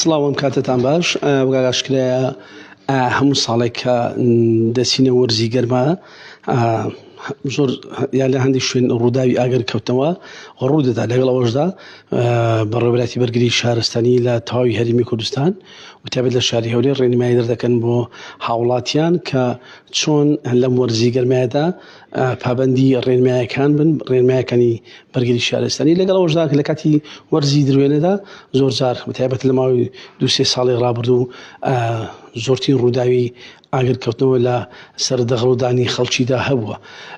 سڵاو ئەم کاتەتان باش وەک ئاشکرایە هەموو ساڵێک کە دەچینە وەرزی گەرما زۆر یا لە هەندێک شوێن ڕووداوی ئاگر کەوتنەوە ڕوو دەدا لەگەڵ ئەوەشدا بەڕێوەبەرایەتی بەرگری شارستانی لە تەواوی هەرێمی کوردستان و تایبەت لە شاری هەولێر ڕێنمایی دەردەکەن بۆ هاوڵاتیان کە چۆن لەم وەرزی گەرمایەدا پابەندی ڕێنمایەکان بن ڕێنمایەکانی بەرگری شارستانی لەگەڵ ئەوەشدا لە کاتی وەرزی دروێنەدا زۆر جار بەتایبەت لە ماوەی دوو سێ ساڵی ڕابردوو زۆرترین ڕووداوی ئاگرکەوتنەوە لە سەر دەغڵودانی خەڵکیدا هەبووە.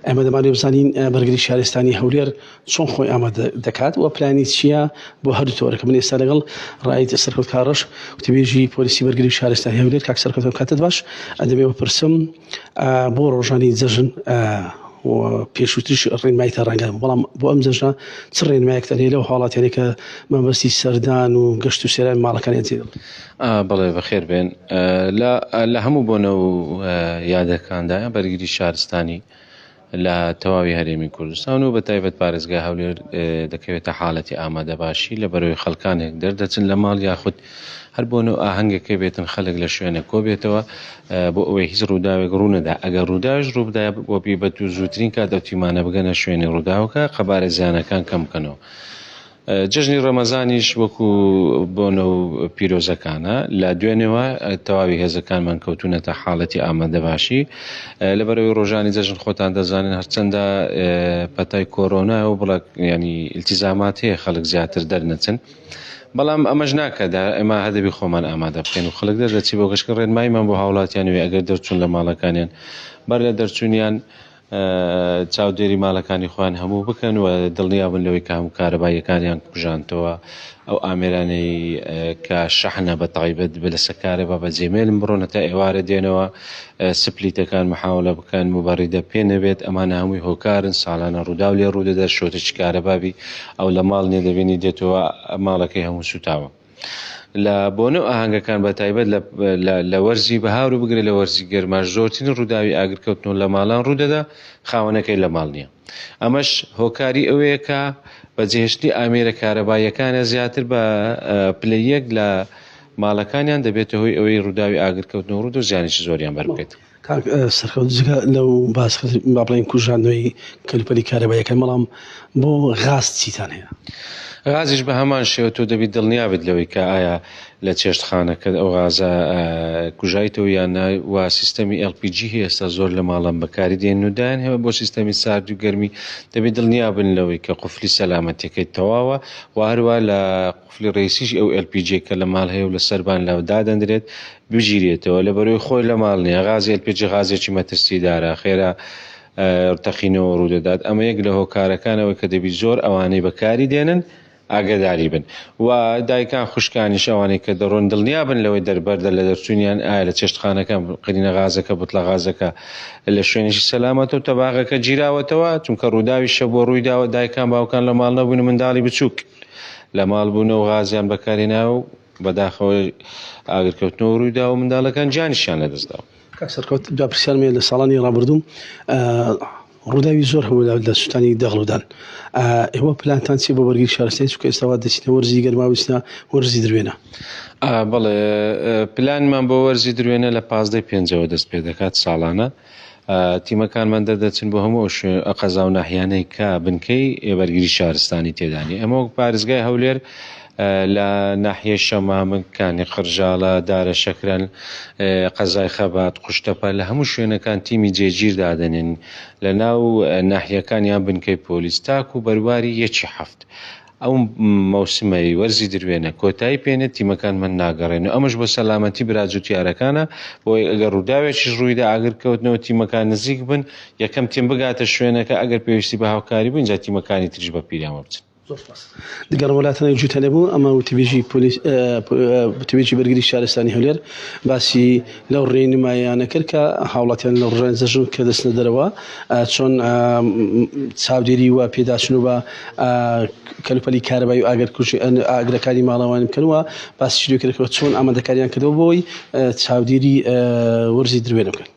ئێمە دەمانەوێت بزانین بەرگری شارستانی هەولێر چۆن خۆی ئامادە دەکات و پلانی چییە بۆ هەردوو تۆرەکە. من ئێستا لەگەڵ ڕائید سەرکەوت کاڕەش وتەبێژی پۆلیسی بەرگری شارستانی هەولێر کاک سەرکەوت کاتت باش دەمەوێت بپرسم بۆ ڕۆژانی جەژن پێشووتریش ڕێنمایتان ڕەنگە بەڵام بۆ ئەم جەژنە چ ڕێنمایەکتان هەیە لەو هاوڵاتیانەی کە مەبەستی سەردان و گەشت و سەیران ماڵەکانیان جێدێڵن؟ بەڵێ بەخێر بێن. لە هەموو بۆنە و یادەکاندا بەرگری شارستانی لە تەواوی هەرێمی کوردستان و بە تایبەت پارێزگای هەولێر دەکەوێتە حاڵەتی ئامادەباشی لە بەرەوەی خەڵکانێک دەردەچن لە ماڵ یاخود هەر بۆنە و ئاهەنگەکە بێتن خەلک لە شوێنە کۆبێتەوە بۆ ئەوەی هیچ ڕووداوێک ڕوونەدا ئەگەر ڕووداویش ڕووبدا بۆ بیبەت و زووترین کات ئەو تیمانە بگەنە شوێنی ڕووداوەکە قەبارە زیانەکان کەم بکەنەوە. جەژنی ڕەمەزانیش وەکو بۆنە و پیرۆزەکانە لە دوێنێوە تەواوی هێزەکانمان کەوتونەتە حاڵەتی ئامادەباشی لەبەرەوەی ڕۆژانی جەژن خۆتان دەزانن هەرچەندە پەتای کۆرۆنا و بڵک ینی التزامات هەیە خەڵک زیاتر دەرنەچن بەڵام ئەمەش ناکەدا ئێمە هەدەبی خۆمان ئامادە بکەین و خەڵک دەردەچی بۆ گەشتکە ڕێنماییمان بۆ هاوڵاتیان وێ ئەگەر دەرچوون لە ماڵەکانیان بەر لە دەرچوونیان چاودێری ماڵەکانی خۆیان هەموو بکەن و دڵنیابن لەوەی کە هەموو کارەباییەکانیان کوژانتەوە ئەو ئامێرانەی کە شەحنە بە تایبەت بە لەسەر کارەبا بە جێمێلم بڕۆنە تا ئێوارە دێنەوە سپلیتەکان محاولە بکەن مبەڕیدە پێ نەبێت ئەمانە هەمووی هۆکارن ساڵانە ڕووداو لێ ڕوودەدات شۆتێکی کارەبابی ئەو لە ماڵ نیە دەبینی دێتەوە ماڵەکەی هەموو سوتاوە. لە بۆنە و ئاهەنگەکان بە تایبەت لە وەرزی بەهار و بگرە لە وەرزی گەرماش زۆرترین ڕووداوی ئاگرکەوتنەوە لە ماڵان ڕوودەدا خاوەنەکەی لە ماڵ نییە ئەمەش هۆکاری ئەوەیە کە بەجێهێشتنی ئامێرە کارەباییەکانە زیاتر بە پلە یەک لە ماڵەکانیان دەبێتە هۆی ئەوەی ڕووداوی ئاگرکەوتنەوە ڕوودە و زیانێکی زۆریان بەربکەوێت. کاک سەرکەوت جگە لەو باس با بڵێین کوژاندنەوەی کەلوپەلی کارەباییەکان بەڵام بۆ غاز چیتان هەیە؟ غازیش بە هەمان شێوە تۆ دەبیت دڵنیا بیت لەوەی کە ئایا لە چێشتخانەکەت ئەو غازە کوژایتەوە یان نا و سیستەمی LPG هەیە ئێستا زۆر لە ماڵان بەکاری دێن و دایان هەیە بۆ سیستەمی سارد و گەرمی دەبێت دڵنیا بن لەوەی کە قفلی سەلامەتیەکەی تەواوە و هەروە لە قفلی ڕیسیش ئەو LPG کە لە ماڵ هەیە و لە سەربان لە دادەندرێت بگیرێتەوە لەبەرەوەی خۆی لە ماڵ نییە غازی LPG غازێکی مەترسیدارە خێرا تەقینەوە ڕوودەدات ئەمە یەک لە هۆکارەکانەوە کە دەبی زۆر ئەوانەی بەکاری دێنن ئاگداری بن و دایکان خوشکانیش ئەوانەی کە دەڕۆن دڵنیا بن لەوەی دەربەردە لە دەرچوونیان ئایا لە چێشتخانەکە قرینە غازەکە بتڵە غازەکە لە شوێنێکی سەلامەتە و تەباغەکە گیراوەتەوە چونکە ڕووداوی شەبووە ڕوویداوە دایکان باوکان لە ماڵ نەبوون و منداڵی بچووک لە ماڵ بوونە و غازیان بەکارهێناوە و بەداخەوە ئاگرکەوتنەوە ڕوویداوە و منداڵەکان گیانیشیان لەدەستداوە. کاک سەرکەوت دوا پرسیارم هەیە لە ساڵانی ڕابردوو ڕووداوی زۆر هەبوو لە سووتانی دەغڵودان ئێوە پلانتان چیە بۆ بەرگری شارستانی چونکە ئێستا وا دەچینە وەرزی گەرما و دەچینە وەرزی دروێنە؟ بەڵێ پلانمان بۆ وەرزی دروێنە لە پازدەی پێنجەوە دەست پێ دەکات ساڵانە تیمەکانمان دەردەچن بۆ هەموو ئەو شوێن قەزا و ناحیانەی کە بنکەی بەرگری شارستانی تێدا نییە. ئێمە وەک پارێزگای هەولێر لە ناحیەی شەمامک، کانی قرژاڵە، دارە شەکرەن، قەزای خەبات، قوشتەپە لە هەموو شوێنەکان تیمی جێگیر دادەنێن لە ناو ناحیەکان یان بنکەی پۆلیس تاکو بەرواری یەکی حەفت. ئەو مەوسمەی وەرزی دروێنە کۆتایی پێنێت تیمەکانمان ناگەڕێن و ئەمەش بۆ سەلامەتی برا جوتیارەکانە بۆی ئەگەر ڕووداوێکیش ڕوویدا ئاگر کەوتنەوە تیمەکان نزیک بن یەکەم تیم بگاتە شوێنەکە ئەگەر پێویستی بە هاوکاری بوو ئینجا تیمەکانی تریش بە پیریانەوە بچن. زۆر سپاس. دەگەڕم وڵاتانی جووتە لێبوو ئەمە وتەبێژی پۆلیس وتەبێژی بەرگری شارستانی هەولێر باسی لەو ڕێنماییانە کرد کە هاوڵاتیان لە ڕۆژانی جەژن کە دەچنە دەرەوە چۆن چاودێری و پێداچوون بە کەلوپەلی کارەبایی و ئاگرکوژی ئاگرەکانی ماڵەوانی بکەن و باسی کرد چۆن ئامادەکاریان کردەوە بۆی چاودێری وەرزی دروێنە بکەن.